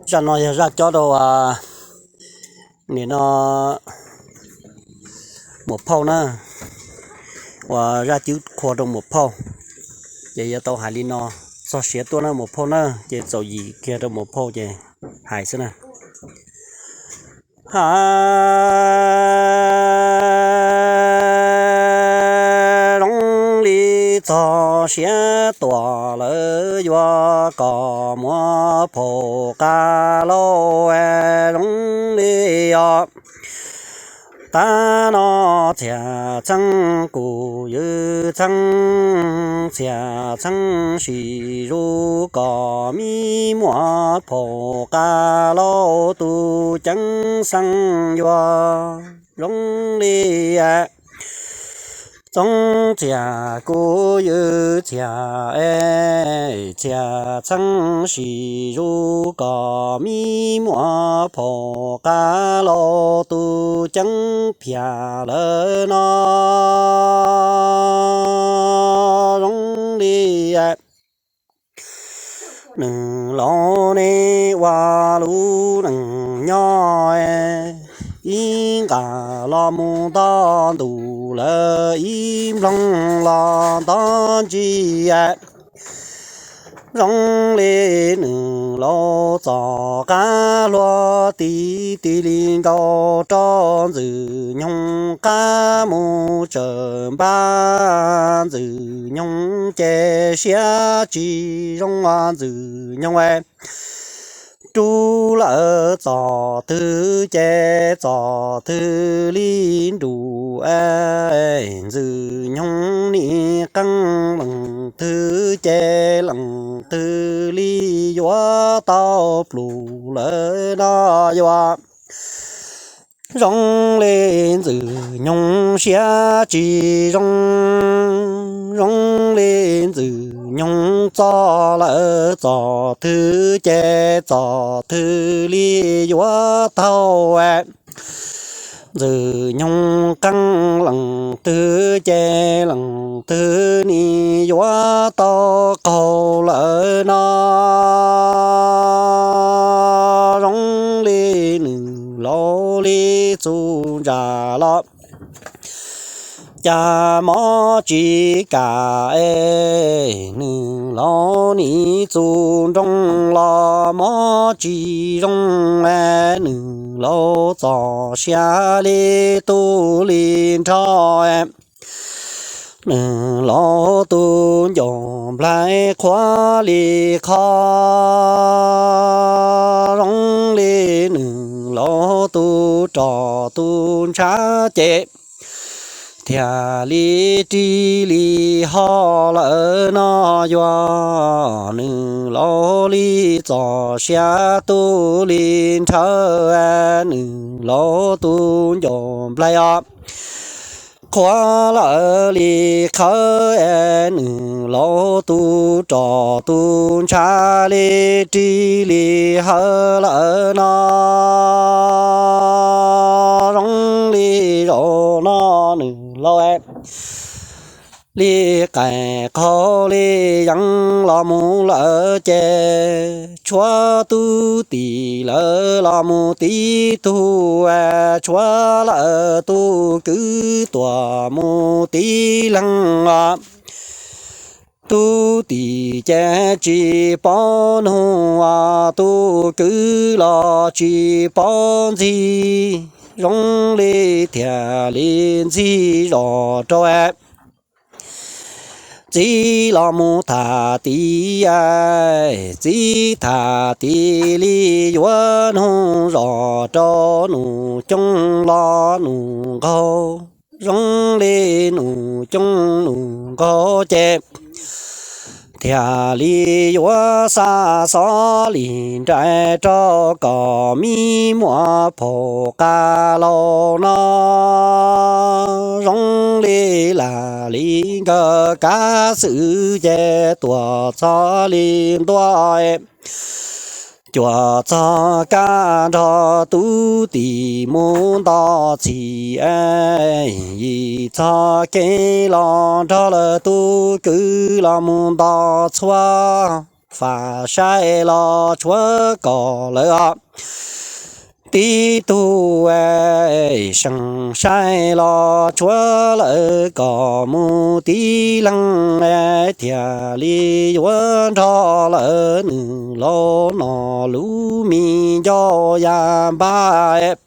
Zaj no yog zaj cob rau nim no muam phauj na, uas zaj cwb qhua rau muam phauj. Ces yuav tau hais li no: Txog siav tuaj na muam phauj na, ces txaus yim kiag rau muam phauj ces hais xwb na. Ha, zoo li txog siav tuaj lawv yuav kom muab phauj qab lauj, zoo li os. Tab no txhiaj txheeb kuv yawg txheeb, txhiaj txheeb sim zuj kom me muab phauj qab lauj, tus ceev xeej yuav zoo li txoov txhiaj kuv yawg txhiaj, txhiaj txheeb sim zuj kom me muab phauj qab lauj, tus ceev phiaj lawm no zoo li nws laus neb ua lub neej nyob, ib nqas los mus nto ntuj lawm, ib nploog los nto ntsis. Zoo li nws laus txoj qab hlua tiv tig li nkaus rau Ntxwg Nyoog qab mus tsawm npab. Ntxwg Nyoog ces siab tsis zoo, Ntxwg Nyoog rub lawm txoj twg ces txoj twg li nruj. Ntxwg Nyoog nim qee leej twg ces leej twg li yuav tau pluag lawm no yuav zoo li Ntxwg Nyoog siab tsis zoo. Zoo li Ntxwg Nyoog txo lawm txoj twg ces txoj twg li yuav tau. Ntxwg Nyoog qee leej twg ces leej twg nim yuav tau qaug lawm no zoo li nws laus li txuj ntsa los cas mob tsis kam es nws laus nim txuj nroog los mob tsis zoo es nws laus txoj sia li tug li nrho. Nws laus tus ncauj nplaig qhuav li qho zoo li nws laus tus roj tus ntshav ces thiaj li ris li ho lawm no yuav nws laus li txoj sia tug li nrhawv nws laus tus ncauj nplaig os. Qhuav lawm li qhawv nws laus tus roj tus ntshav li ris li hawv lawm no zoo li zaum no nws laus li qaij qaug li yeeb los mus lawm ces tshuav tub tim lawm los mus tib tug, tshuav lawm tus kwv tuaj mus tib leeg os. Tub tim ces tsis paub nug, tus kwv los tsis paub ntxig, zoo li thiaj li ntxig zos rau txiv los mus tham tid. Txiv tham tid li yuav nug zos rau nus coob los nus nqaug, zoo li nus coob nus nqaug ces thiaj li yuav xa xov li nrais rau kom me muam phauj qab laus no zoo li lam li nkawd kav xwm ces tuaj txog li ntua cuam txog kab nrog tub tim mus nto txhij, yim txog kev los nrog lawm tus kwv los mus nto txhua. fam saib los tshuav kom lawv os tib tug, seem saib los tshuav lawv kom mus tib leeg, thiaj li yuav nrog lawv nws laus nom lub me ncauj ya npab,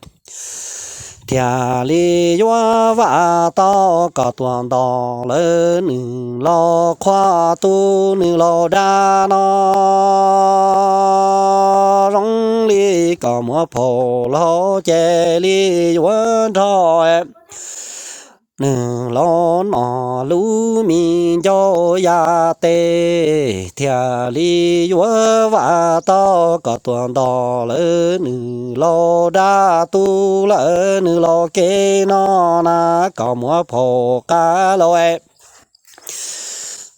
thiaj li yuav vam tau kom tuaj nto lawv nws laus qhua tus nws laus dab no. Zoo li kom muab phau laug ces li yuav nrog nws laus nom lub me ncauj ya tes, thiaj li yuav vam tau kom tuaj nto lawv nws laus dab tu lawm nws laus kev no na kom muab phau qab laug.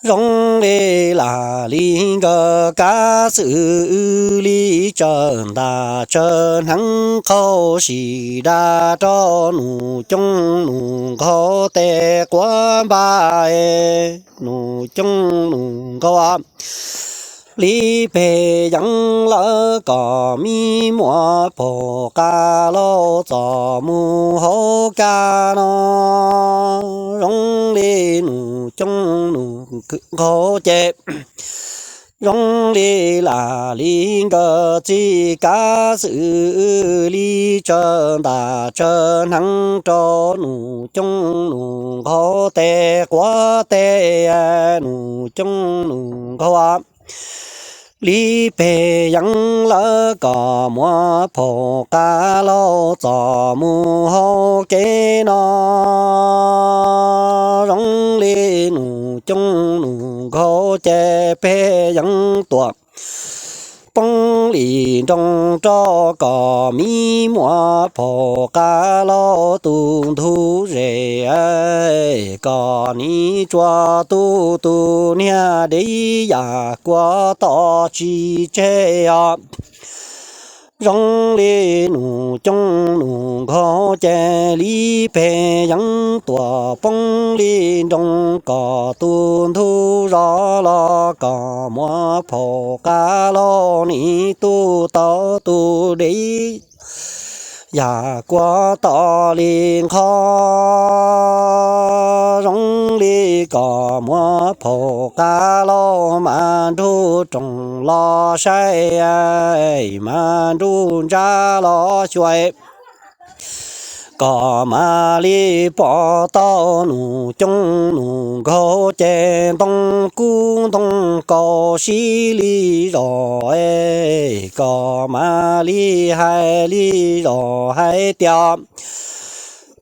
Zoo li lam li nkawd kab xwm li tsawg ntas tsawg hneev qaug sim da rau nus cooj nus nkaug tes quav npab, nus cooj nus nkaug li peg yeev lawm kom me muam phau qab laug txom mus hauv kab no. Zoo li nus cooj nus nkaug ces zoo li lam li nkawd txij kab xwm li tsawg ntas tsawg hneev rau nus cooj nus nkaug tes quav tes, nus cooj nus nkaug li peg yeev lawm kom muab phau qab laug txom mus hauv kev no. Zoo li nus cooj nus nkaug ces peg yeev tuam poob li nroo rau kom me muam phau qab laug tus ntug zes, kom ni tsuas tu tus niag dev yam kuav tom tsis tseg os. Zoo li nus cooj nus nkaug ces li peg yeev tuam poob li nroo kom tus ntug zos los kom muab phau qab laug ni tu tau tus dev yam kuav tom li nqho. Zoo li kom muab phau qab laug mas nrug roos los saib, mas nrug ntsab los xyuas, kom mam li pom tau nus cooj nus nkaug ces ntoo kub ntoo kaus sib li zos, kom mam li hais li zos hais tias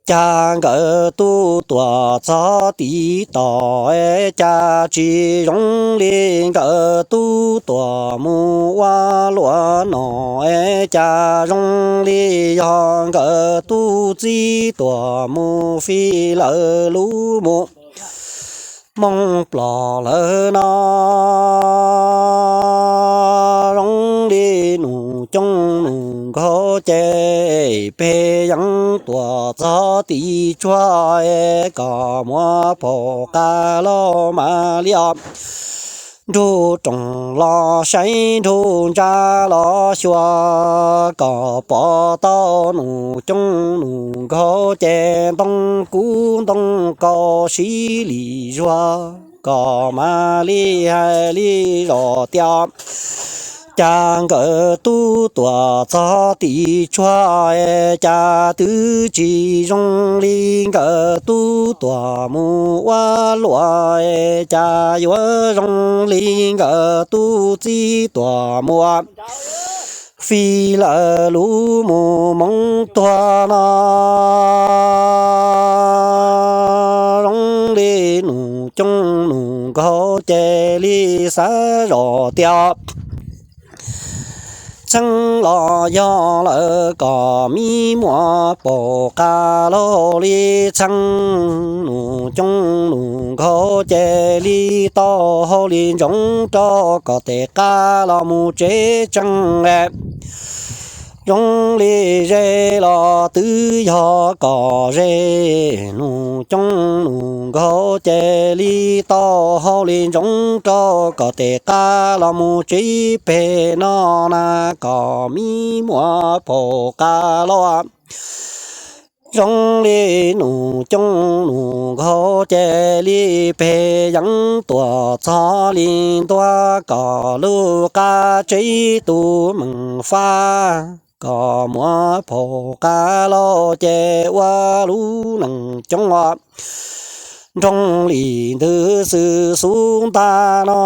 cas nkawd tub tuam txog tid tom, cas tsis zoo li nkawd tub tuam mus ua luam no, cas zoo li yog nkawd tub txib tuam mus fij lawv lub mus mooj plom lawm no. Zoo li nus cooj nus nkaug ces peg yeev tuam txog tid tsuag, kom muab phau qab laug mam li os nrug roos los saib nrug ntsab los xyuas, kom pom tau nus cooj nus nkaug ces ntoo kub ntoo kaus sib li zuag, kom mam li hais li zos tias cas nkawd tub tuam txog tid tsuag, cas twb tsis zoo li nkawd tub tuam mus ua luam, cas yuav zoo li nkawd tub txib tuam mus fij lawv lub mus moov tuag no. Zoo li nus cooj nus nkaug ces li xav zos tias txheeb los yog lawm kom me muam phau qab laug li txheeb, nus cooj nus nkaug ces li tau hauj li ntsoov rau kom tes qab los mus tsev tseeb. Zoo li ze los twb yog kom ze, Nus Coob Nus Nkauj ces li tau hauj li ntsoov rau kom tes qab los mus tsib peg no na, kom me muam phauj qab lauj. Zoo li Nus Coob Nus Nkauj ces li peg yeeb tuam txog li ntua, kom lub qab tsib tug meem fab, kom muam phauj qab lauj ces ua lub neej coob os. Nroo li ntws xwm xub ntag no,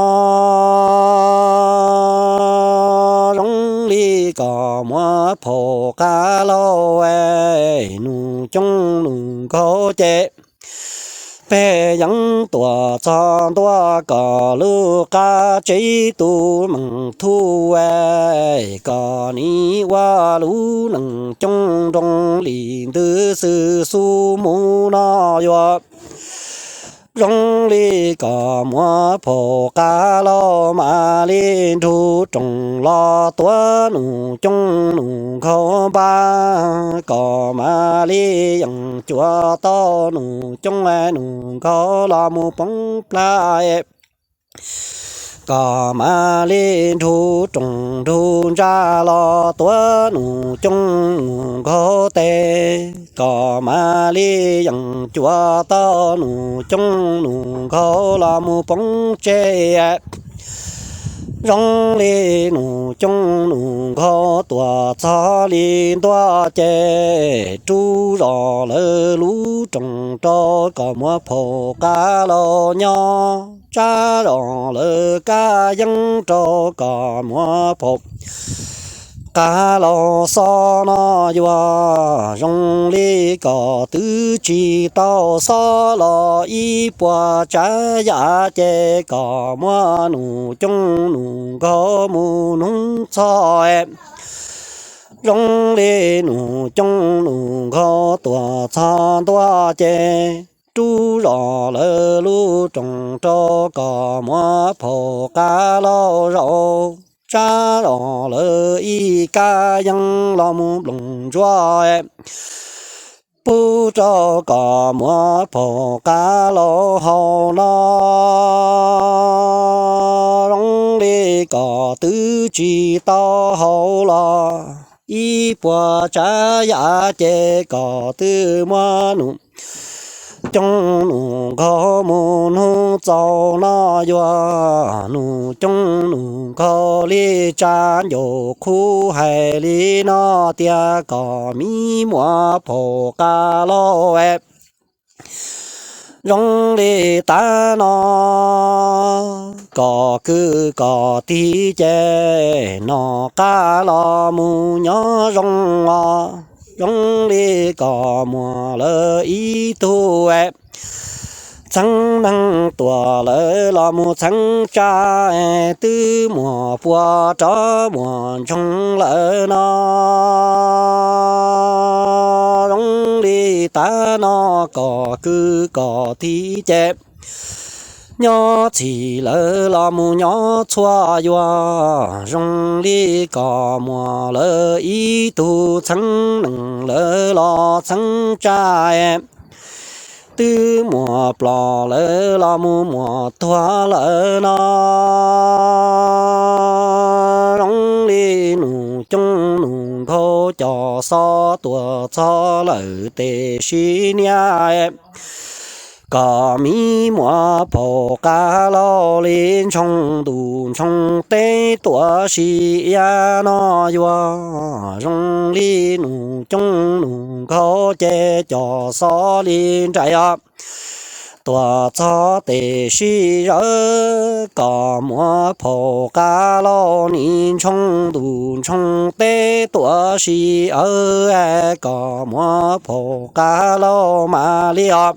zoo li kom muam phauj qab lauj, Nus Coob Nus Nkauj ces peg yeeb tuam txog ntua, kom lub qab tsib tug meem thuj, kom nws ua lub neej coob. Nroo li ntws xwm xub mus no yuav zoo li kom muam phauj qab lauj, mam li nrug roos los tuav Nus Coob Nus Nkauj npab, kom mam li yeem cuav tau Nus Coob Nus Nkauj los mus poob plab, kom mam li nrug roos nrug ntsa los tuav Nus Coob Nus Nkauj tes, kom mam li yeem cuav tau Nus Coob Nus Nkauj los mus poob tseg. Zoo li Nus Coob Nus Nkauj tuam txog li ntua ces rub zos lawv lub roos rau kom muam phauj qab lauj nyob, tsab zos lawv kab yeeb rau kom muam phauj qab lauj. Xob no yuav zoo li kom twb tsis tau xob los ib puas tsav yam ces kom muam Nus Coob Nus Nkauj mus nug txog. Zoo li Nus Coob Nus Nkauj tuam txog ntua ces rub zos lawv lub roos rau kom muam phauj qab lauj zaum, tsab zos lawv ib kab yeeb los mus nploos ntsuab pub rau kom muam phauj qab lauj haus no. Zoo li kom twb tsis tau haus los ib puas tsav yam ces kom twb muab Nus Coob Nus Nkauj mus nug txaus no yuav Nus Coob Nus Nkauj li tsa ncaus qhuv hais li no tias kom me muam phauj qab lauj, zoo li tav no kom kwv kom tij ces noj qab los mus nyob zoo os. Zoo li kom muam lawv ib tug txheeb neeg tuam lawv los mus txheeb tsa, twb muaj puas rov muaj ntsoog lawm no. Zoo li tav no kom kwv kom tij ces nyob txhim lawv los mus nyob txhua yuav. Zoo li kom muam lawv ib tug txheeb neeg lawv los txheeb tsa, twb muaj plos lawv los mus muaj tuag lawm no. Zoo li Nus Coob Nus Nkauj cov xob tuam txog lawm teb sis niaj, kom me muam phauj qab lauj li ntshoo ntuj ntshoo teb tuam sis iab no yuav. Zoo li Nus Coob Nus Nkauj ces cov xob li nraim os, tuam txog teb sis zawv, kom muam phauj qab lauj ni ntshoo ntuj ntshoo teb tuam sis awv, kom muam phauj qab lauj mam li os.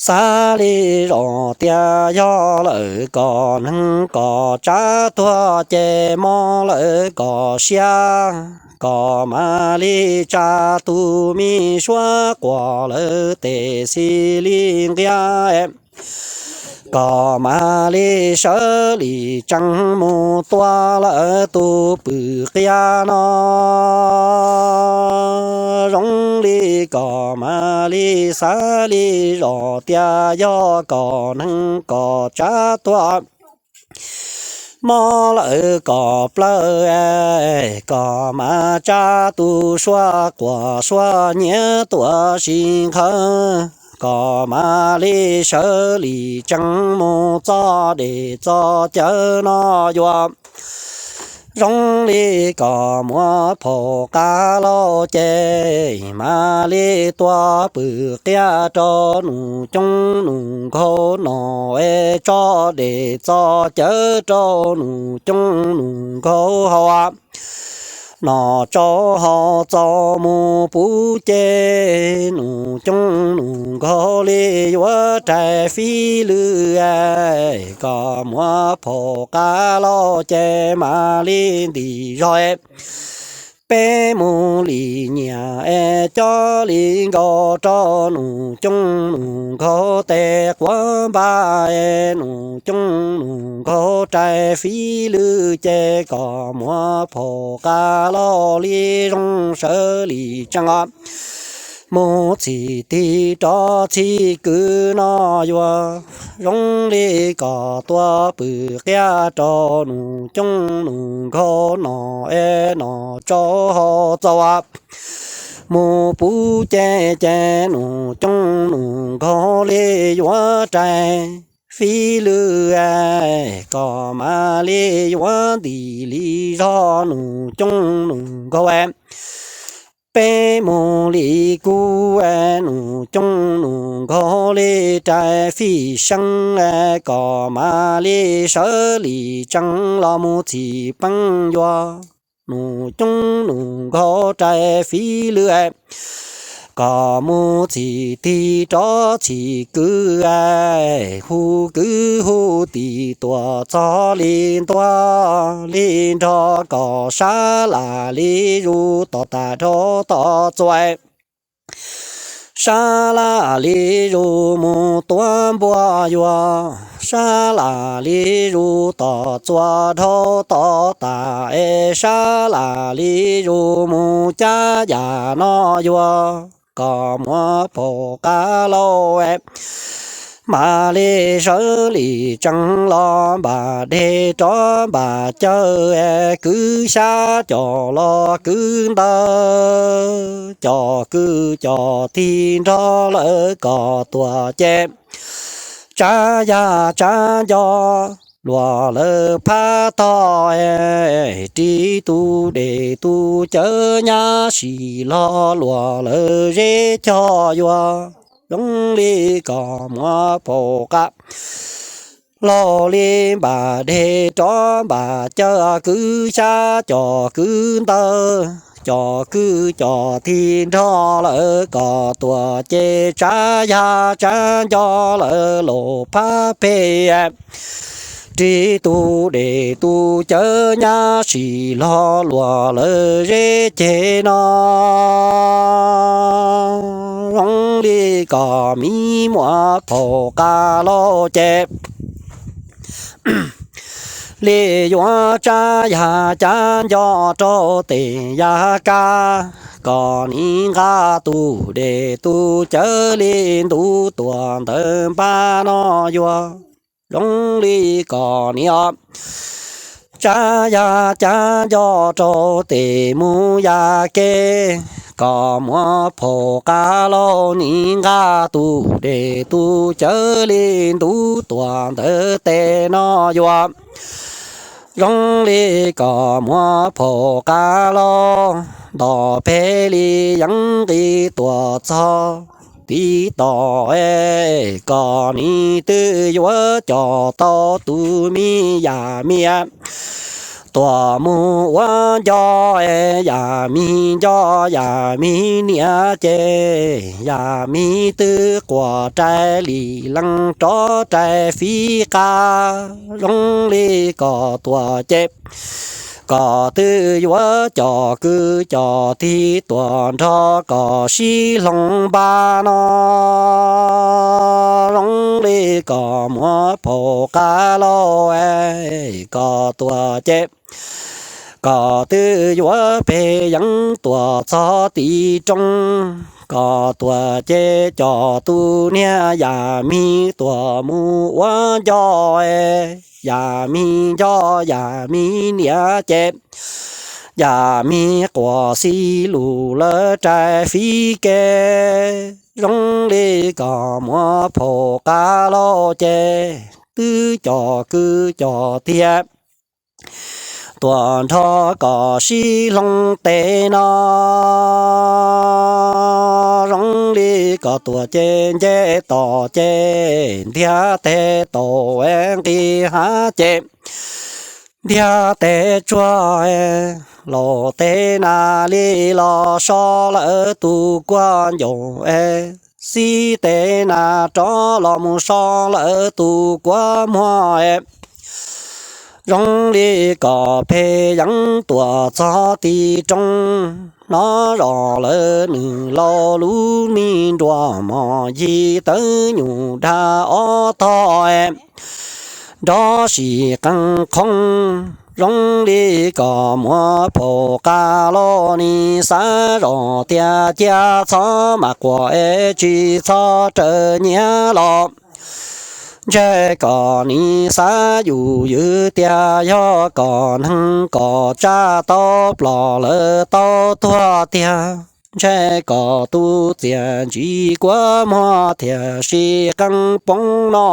Xav li zos tias yog lawm kom neeg kom tsav tuag ces mob lawm kom siab, kom mam li tsa tus me suab quas lawv teb xis li nqia, Koj mam li sawv li tsees mus tua lawm tus pwm qiab no. Zoo li koj mam li xav li zos tias yog koj neeg koj tsav tuaj mob lawm koj plawv, koj mam tsa tus suab quas suab nyiav tuam si nqhawv. Koj mam li sawv li tsees mus txog dej txog cawv no yuav. Zoo li koj muab phom qab lauj ces mam li tua pwm qiab rau nus coob nus nkaus no es tso dej txog cawv rau nus coob nus nkaus haus. Nom tsau haus txaus mus puv ces nus coob nus nkaus li yuav rais fib lwj. Koj muab phom qab lauj ces mam li ntim zog. Peb mus li nyiam es coj li nkaus rau nus coob nus nkaus tes quav npab es nus coob nus nkaus rais fib lwj ces koj muab phom qab lauj li zoo sawv li tsees os. Mus txhim tig rov txhim kwv no yuav. Zoo li koj tua pwm qiab rau nus coob nus nkaus no es nom tsau haus txaus mus puv ces ces nus coob nus nkaus li yuav rais fib lwj. Koj mam li yuav ntim li zog nus coob nus nkaus. Peb mus li kuv nus coob nus nkaus li rais fij seeb. Koj mam li sawv li tsees los mus txhim peeb yuav. Nus coob nus nkaus rais fib lwj. Koj mus txhim tig rov txhim kwv, hu kwv hu tij tuaj txog li ntua li nrog koj sab lam li zus tom tas dhau tom txua. Sab lam li zus mus tua npua yuav, sab lam li zus tom txua dhau tom tas es sab lam li zus mus cab yam no yuav. Koj muab phom qab lauj, mam li sawv li tsees los npam deg rov npam cawv, kwv xyab coj los kwv ntawv, coj kwv coj tij nrog lawv koj tuaj ces tsav yaj tsav nco luag lawv phab tog, ris tus dej tus cawv nyab sim log luag lawv zeb cog yuav. Zoo li koj muab phom qab lauj li npam deg rov npam cawv, kwv xyab coj kwv ntawv, coj kwv coj tij nrog lawv koj tuaj ces tsav yaj tsav nco lawv los phab phem, ris tus dej tus cawv nyab sim log luag lawv zeb ceg no. Zoo li koj miv muab phom qab lauj ces li yuav tsav yaj cav nco rau tes yaj kab, koj nim nqa tus dej tus cawv li ntuj tuaj ntawm npab no yuav. Zoo li koj nim tsav yaj cav nco rau tes mus yaj ke, koj muab phom qab lauj nim nqa tus dej tus cawv li ntuj tuaj ntawm tes no yuav. Zoo li koj muab phom qab lauj, nto peb li yeeb nqis tuaj txog tib tom, koj nim twb yuav coj tau tus me yaj me tuaj mus ua nco, yaj me nco yaj me niam ces yaj me twb quaj rais li lees rov rais fib qab. Zoo li koj tuaj ces kom twb yuav cov kwv cov tij tuaj nrog kom sib hloov npab no. Zoo li kom muab phau qab lauj, kom tuaj ces kom twb yuav peb yeeb tuaj txog tim roob, kom tuaj ces cov tus niag yam mig tuaj mus ua nco, yam mig nco yam mig niam ces yam mig quas xib lus lawv rais fib ke. Zoo li kom muab phau qab lauj ces twb cov kwv cov tij tuaj nrog kom sib hloov tes no. Zoo li kom tuaj ces nce tos ces ntiag teb tau nqis hav ces ntiag teb tsuag, laus teb na li los so lawm tus kuab ncaus, xib teb na rov los mus so lawm tus kuab muag. Zoo li kom peb yeeb tuaj txog tim roob, hnov zos lawv nws laus lub me nruas mos yig tawv nyuj dag ob tog nrov sim qees qhoo. Zoo li kom muab phau qab lauj, nim xav zos tias cia txhob mas quas es tsis txhob raws nyiav los. Ntshe kom nim xav yus ywm tias yog kom neeg kom tsaj tau plom lawv tau tuag tiag. Ntshe kom tus txiaj ntsim kuab muag thiaj sib qees poob no.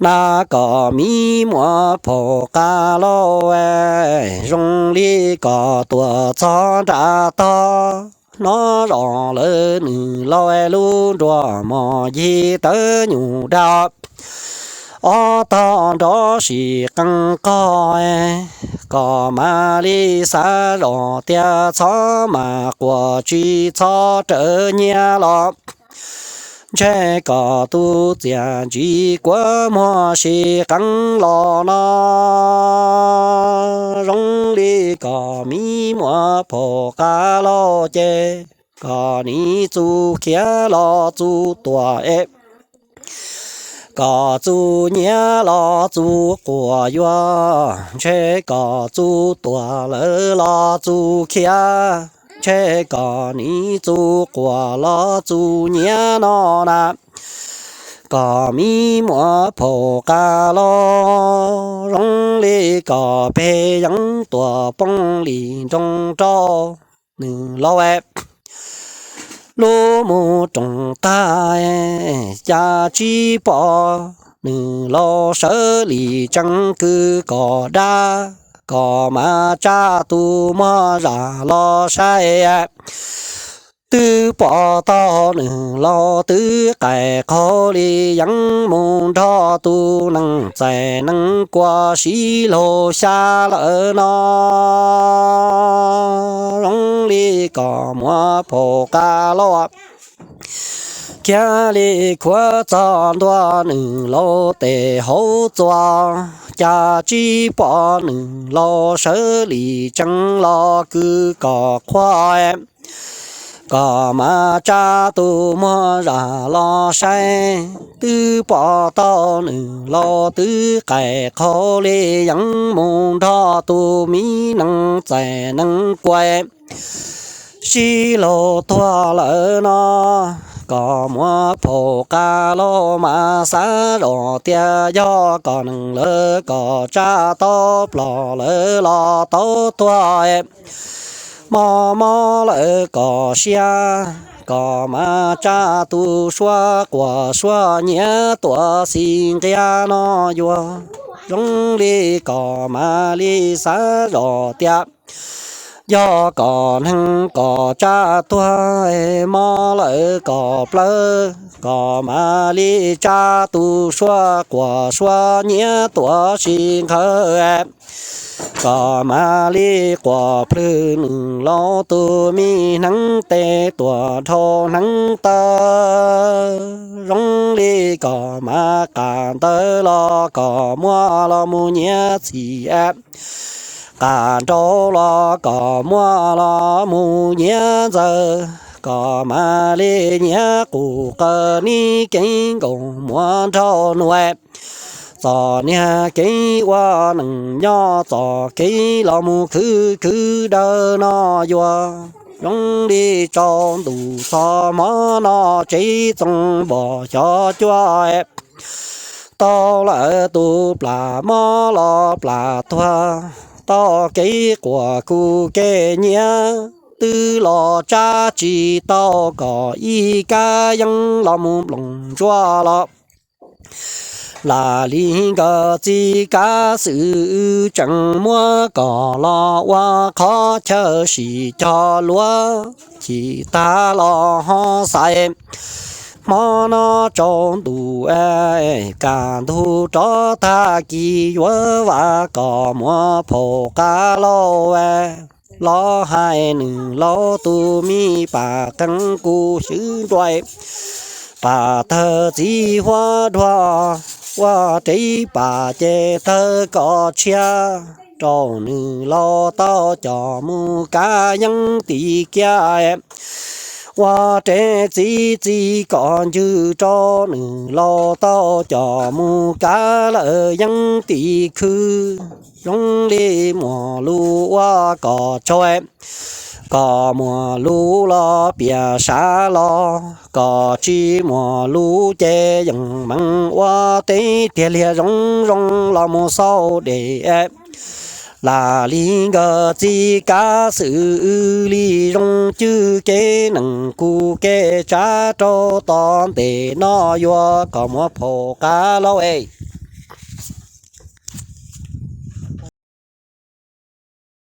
Na kom miv muab phau qab lauj, zoo li kom tuaj txog nram tog, hnov zos lawv nws laus lub nruas mos yig tawv nyuj dag ob tog nrov sim qees qhoo. Kom mam li xav zos tias txhob mas quas tsis txhob raws nyiav los. Ntshe kom tus txiaj ntsim kuab muag sib qees los no. Zoo li kom miv muab phau qab lauj ces kom nim txuj khiav los txuj tuam es kom txuj nyiav los txuj quas yuav. Ntshe kom txuj tuam lawm los txuj khiav, ntshe kom nim txuj quas los txuj nyiav no na. Kom miv muab phau qab lauj, zoo li kom peb yeeb tuaj poob li nroo rau nws laus lub mus roos tag, cas tsis pom nws laus sawv li tsees kwv kom dab, kom mas tsa tus muag zam los saib. Twb pom tau nws laus twb qaij qaug li yeeb mus nrog tus neeg txais neeg kuas sib laug xya lawm no. Zoo li kom muab phau qab lauj, kiag li khuav txog ntua nws laus tes hauv txua, cas tsis pom nws laus sawv li tsees los kwv kom qhuav, kom mas tsa tus muag zam los saib. Twb pom tau nws laus twb qaij qaug li yeeb mus nrog tus miv neeg txais neeg kuas sib laug tuag lawm no. Kom muab phau qab lauj, mas xav zos tias yog kom neeg lawv kom tsa tau plom lawv los tau tuag, mob mob lawv kom siab, kom mas tsa tus suab quas suab nyiav tuam xis nqias no yuav. Zoo li kom mam li xav zos tias yog kom neeg kom tsa tuag, mob lawv kom plawv, kom mam li tsa tus suab quas suab nyiav tuam xis nqhawv, kom mam li quas plhws nws laus tus miv neeg tes tuam dhau hneev taw. Zoo li kom mam qas ntawd los kom muab los mus nyiav txiv, qas nraug los kom muaj los mus nyiav ntxaws, kom mam li nyiav qus qawg nib keeb nkaus muab nrhau nuav. Txom nyag keeb ua neeg nyob, txom keeb los mus khwv khwv dawb no yuav zoo li tsaus ntuj txog hmo no tsev txoov npog xyov cuab tau lawm tus plam mob los plam tuag, tau kev quas kuv kev nyiav twb los tsab tsis tau kom ib kab yeeb los mus nploos ntsuab los. Lam li nkawd txiv kav xwm tseem muab kom los ua qhov chaw sim cog luav chim tag los ho xaiv. Hmo no tsaus ntuj kam ntug rov tag kis yuav vam kom muab phaum qab lauj los hais nws laus tus me pam qeeb kuv xwb nruab. Pam tawg txiv huab dhuag ua rev pam ces tawg kom tshiab rau nws laus tau coj mus kav yeeb tim kiab. Ua rev txiv txiv kom ncwg rau nws laus tau coj mus kav lawm yeeb tim khw. Zoo li muaj lus ua kom tsaug, kom muaj lus los piam sav los, kom tsis muaj lus ces yeej meem ua teb tiag liag zoo zoo los mus xauj dej. Lam li nkawd txiv kav xwm li zoo cwj kev neeg kuv kev tsav rau tom ntej no yuav kom muab phaum qab lauj es.